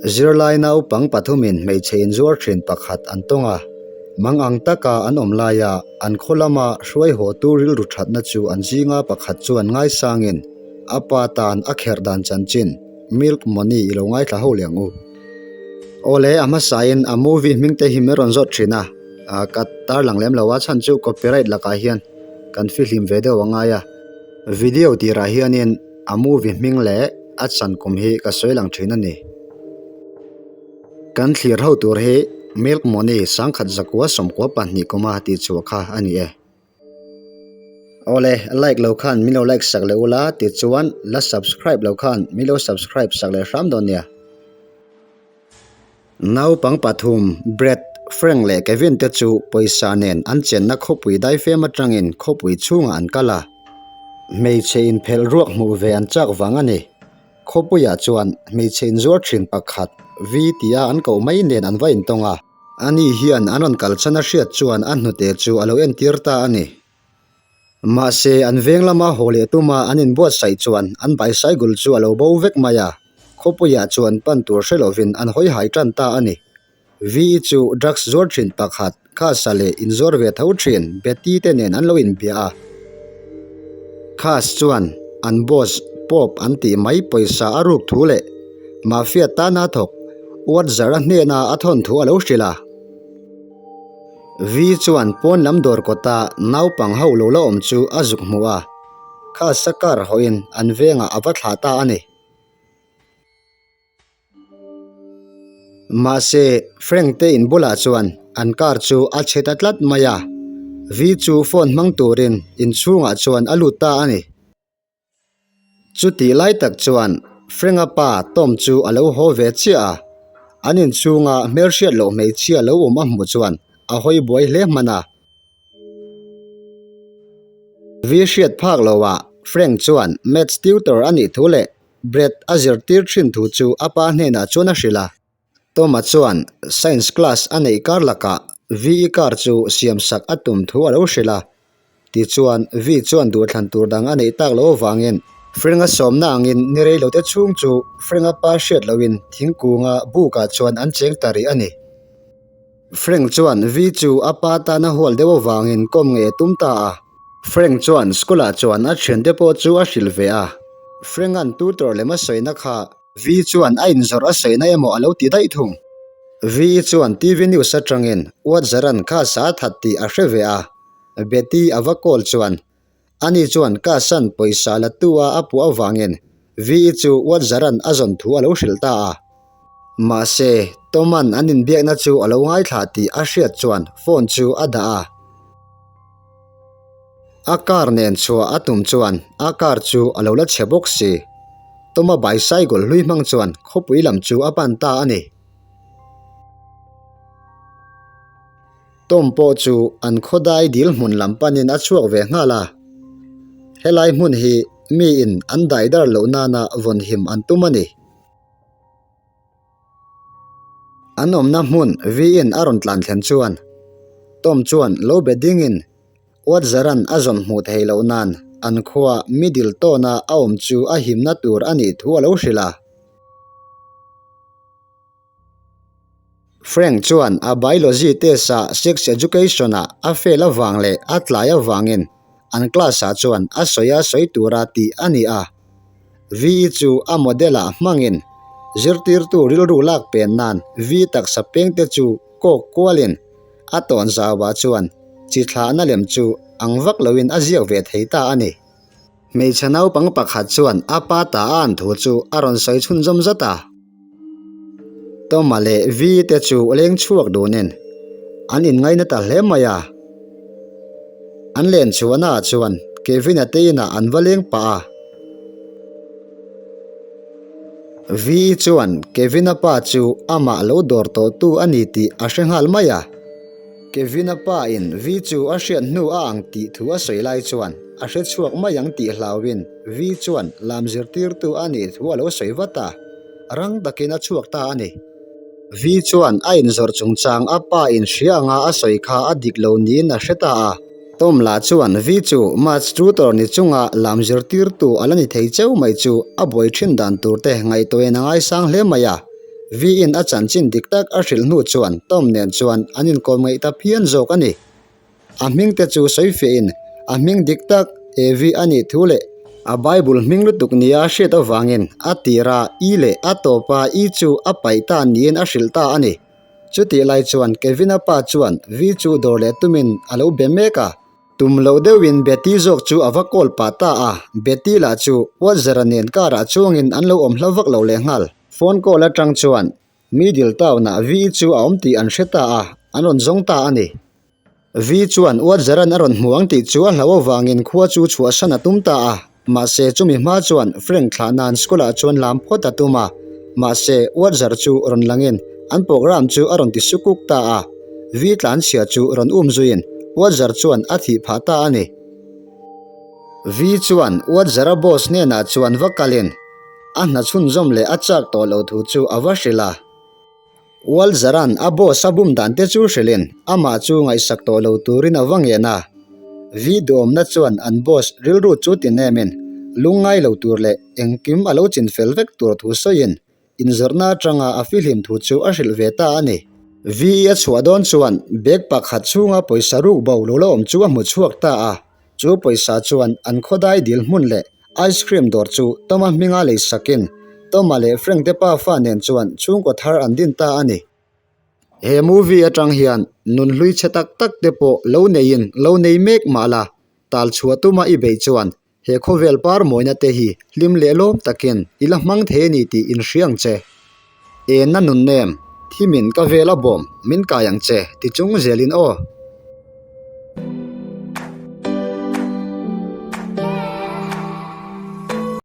Zirlai naupang pathumin hmeichhe inzuar thin pakhat an tawng a, mang ang taka an awm laia an khaw lama hruai hawtu rilru thatna chu an zinga pakhat chuan ngaisangin a pa tan a kherh dan chanchin Milk Money i lo ngaithla ho leh ang u. Awle, a hmasain a movie hming te hi min rawn zawt thin a, ka tarlang lem lo a, chhan chu copyright lakah hian kan fihlim ve deuh a ngai a. Video tirah hianin a movie hming leh a chan kum hi ka sawi lang thin a ni. Kan thlir ho tur hi Milk Money 1992 kuma tih chhuah kha a ni e. Awle, like lo khan min lo like sak leh ula tichuan la subscribe lo khan min lo subscribe sak leh hram dawn nia. Naupang pathum, Brett, Frank leh Kevin te chu pawisa nen an chenna khawpui daifem atangin khawpui chhungah an kal a. Hmeichhe inphelh ruak hmuh ve an chak vang a ni. Khawpuiah chuan hmeichhe inzuar thin pakhat, Vi tia an koh mai nen an va intawng a. Ani hian an rawn kal chhan a hriat chuan a hnute chu a lo entir ta a ni. Mahse, an veng lama haw leh tuma an inbuatsaih chuan an bicycle chu a lo bo vek mai a, khawpuiah chuan pan tur hre lovin an hawi hai tan ta a ni. VE chu drugs zuar thin pakhat, Khasa leh inzuar ve tho thin Betty te nen an lo inbia a. Khas chuan an boss Pope an tih mai pawisa a ruk thu leh Mafia tana thawk Uatzara hnena a thawn thu a lo hrilh a. Vi chuan pawn lam dawr kawta naupang ho lo la awm chu a zuk hmu a, kha sa car hawhin an vengah a va thlah ta a ni. Mahse, Frank te in bulah chuan an car chu a chhe ta tlat mai a, Vi chu phone hmang turin inchhungah chuan a lut ta a ni. Chutih lai tak chuan Frank-a pa Tom chu a lo haw ve chiah a, an inchhunga hmelhriat loh hmeichhia lo awm a hmuh chuan a hawi buai hle hman a. Vi hriat phak loah Frank chuan Maths tutor a nih thu leh Brad a zirtir thin thu chu a pa hnenah chuan a hrilh a. Toma chuan Science class a neih kar lakah VE car chu siamsak a tum thu a lo hrilh a. Tichuan, V chuan duhthlan tur dang a neih tak loh avangin Frenga sawmna angin ni rei lote chhung chu Frenga pa hriat lohin thingkunga bukah chuan an cheng ta rih a ni. Frank chuan V chu a pa tana hual deuh avangin kawm ngei a tum ta a. Frank chuan school-ah chuan a thiante pawh chu a hrilh ve a. Frank-a'n tutor lem a sawina kha Vi chuan a inzawrh a sawina emaw a lo ti daih thung. Vi chuan TV news atangin Uatzaran kha sa that tih a hre ve a, Betty a va call chuan ani chuan Kasan pawisa la tu a a puah avangin Vi chu Uatzaran a zawn thu a lo hrilh ta a. Mahse, Toman an inbiakna chu a lo ngaithla tih a hriat chuan phone chu a dah a. A car nen chhuah a tum chuan a car chu a lo la chhe bawk si. Toma bicycle hlui hmang chuan khawpui lam chu a pan ta a ni. Tom pawh chu an khawdai dil hmun lam panin a chhuak ve nghal a. Helai hmun hi miin an daidar loh nana vawnhim an tum a ni. An awmna hmun V-in a rawn tlan thlen chuan Tom chuan lo be dingin Watzaran a zawn hmuh theih loh nan an khua Middle tawna a awm chu a himna tur a nih thu a lo hrilh a. Frank chuan a biology test-ah sex education-ah a fail avang leh a tlai avangin an class-ah chuan a sawi a sawi tura tih a ni a. VE chu a model-ah hmangin zirtirtu rilru lak pen nan V taksa pengte chu kawk kualin a tawn zauah chuan chi thlahna lem chu ang vak loin a ziak ve thei ta a ni. Hmeichhe naupang pakhat chuan a pa ta a an thu chu a rawn sawi chhunzawm zat a. Toma leh Vi te chu leng chhuak dunin an inngaina ta hle mai a. An len chhuahnaah chuan Kevin-a te inah an va leng pah a. Vi chuan Kevin-a pa chu amah lo dawr tawhtu a ni tih a hre nghal mai a. Kevin-a pa in Vi chu a hriat hnu a ang tih thu a sawi lai chuan a hre chhuak mai ang tih hlauhin Vi chuan lam zirtirtu a nih thu a lo sawi vat a, rang takin a chhuak ta a ni. Vi chuan a inzawrh chungchang a pa in hria anga a sawi kha a dik lo niin a hre ta a. Tom lah chuan Vi chu Maths tutor ni chunga lam zirtirtu a la ni thei cheu mai chu a buai thin dan tur te ngaihtuahin a ngaisang hle mai a. V-in a chanchin dik tak a hrilh hnu chuan Tom nen chuan an inkawm ngaih ta phian zawk a ni. A hming te chu sawi fiahin a hming dik tak Evi a nih thu leh a Bible hming lutuk nia a hriat avangin a tira I leh a tawpa I chu a paih ta niin a hrilh ta a ni. Chutih lai chuan Kevin-a pa chuan Vi chu dawr leh tumin a lo be mek a. Tum loh deuhin Betty zawk chu a va call pah ta a, Betty lah chu Walzer-a nen car-ah chuangin an lo awm hla vak lo lehnghal. Phone call atang chuan Middle Town-ah Vi chu a awm tih an hre ta a, an rawn zawng ta a ni. Vi chuan Uatzaran a rawn hmu ang tih chu a hlauh avangin khua chu chhuahsan a tum ta a, mahse chumi hma chuan Frank thlah nan school-ah chuan lam phawt a tum a, mahse Uatzar chu rawn langin an program chu a rawn ti sukuk ta a, Vi tlanchhia chu rawn um zuiin Uatzar chuan a thih phah ta a ni. Vi chuan Uatzara boss hnenah chuan va kalin a hna chhunzawm leh a chak tawh loh thu chu a va hrilh a. Walzera'n a boss a bum dan te chu hrilhin amah chu ngaihsak tawh lo turin a va ngen a. Vi duhawmna chuan an boss rilru chu ti nemin lungngai lo tur leh engkim a lo chin fel vek tur thu sawiin inzawrhna atanga a fihlim thu chu a hrilh ve ta a ni. Vi a chhuah dawn chuan bag pakhat chhunga pawisa ruk bo lo la awm chu a hmu chhuak ta a. Chu pawisa chuan an khawdai dil hmun leh ice cream dawr chu Toma hminga lei sakin Toma leh Frank te pa fa nen chuan chhungkaw thar an din ta a ni. He movie atang hian nun hlui chhe tak tak te pawh lo neiin lo nei mek mah la, tal chhuah tuma i beih chuan he khawvel par mawina te hi hlim leh lawm takin i la hmang thei a ni tih inhria ang che. Enna nun nem, thimin ka vel a bawm, min kai ang che, ti chung zelin aw.